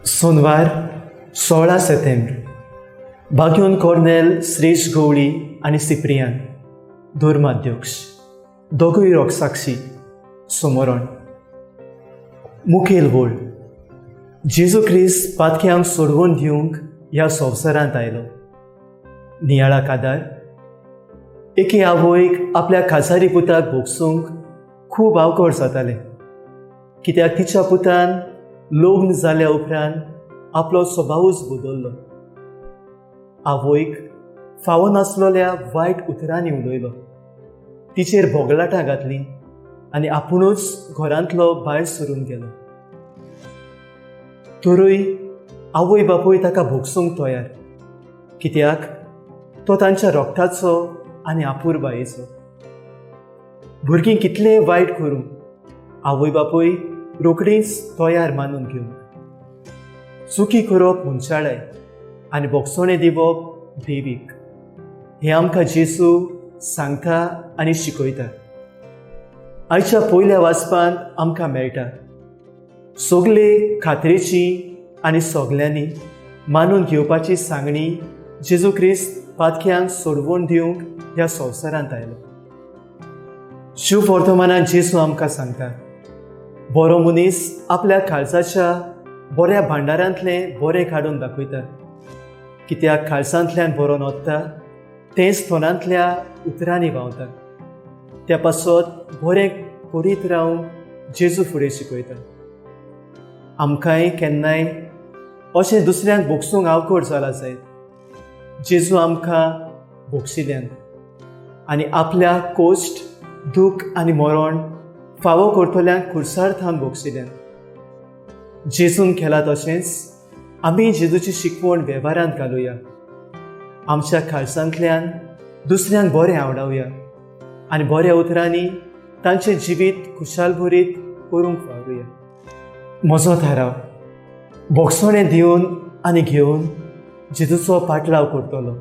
Sonwar 16 सेतेंब्र. बाग्योन Cornell श्रेश गवळी आनी सिप्रियान धर्माध्यक्ष दोगूय रोगसाक्षी सोमोरण. मुखेल वळ जेजू क्रिस्त पातक्यांक सोडवून दिवंक ह्या संवसारांत आयलो. नियाळा कादार एके आवयक आपल्या खासारी पुताक भोगसूंक खूब अवकळ जातालें, कित्याक तिच्या पुतान लग्न जाल्या उपरांत आपलो स्वभावूच बदल्लो. आवयक फावो नासलेल्या वायट उतरांनी उलयलो, तिचेर भोगलाटां घातलीं आनी आपुणूच घरांतलो भायर सरून गेलो. तरूय आवय बापूय ताका भोगसूंक तयार, कित्याक तो तांच्या रोगटाचो आनी आपुरबायेचो. भुरगीं कितलें वायट करूं, आवय बापूय रोखडींच तयार मानून घेवंक. चुकी करप मनशाळाय आनी भोगसणें दिवप देवीक, हें आमकां जेजू सांगता आनी शिकयता. आयच्या पयल्या वाचपांत आमकां मेळटा, सगले खात्रेची आनी सगल्यांनी मानून घेवपाची सांगणी जेजू क्रिस्त पातक्यांक सोडवून दिवंक ह्या संवसारांत आयलो. शुभ वर्तमानान जेजू आमकां सांगता, बरो मनीस आपल्या काळजाच्या बऱ्या भांडारांतलें बरें काडून दाखयता, कित्याक काळजांतल्यान बरोवन वता तेंच तोंडांतल्या उतरांनी व्हांवता. त्या पासत बरें करीत रावंक जेजू फुडें शिकयता. आमकांय केन्नाय अशें दुसऱ्यांक भोगसूंक अवकळ जाला जायत, जेजू आमकां भोगशिल्यान आनी आपल्या कोश्ट, दूख आनी मरण फावो करतल्यांक खुर्सार थावन भोगशिल्यान. जेजून केला तशेंच आमी जेजूची शिकवण वेव्हारांत घालुया. आमच्या काळजांतल्यान दुसऱ्यांक बरें आवडावया आनी बऱ्या उतरांनी तांचें जिवीत खुशालभरीत करूंक वावरुया. म्हजो थाराव, भोगसणें दिवन आनी घेवन जेजूचो पाटलाव करतलो.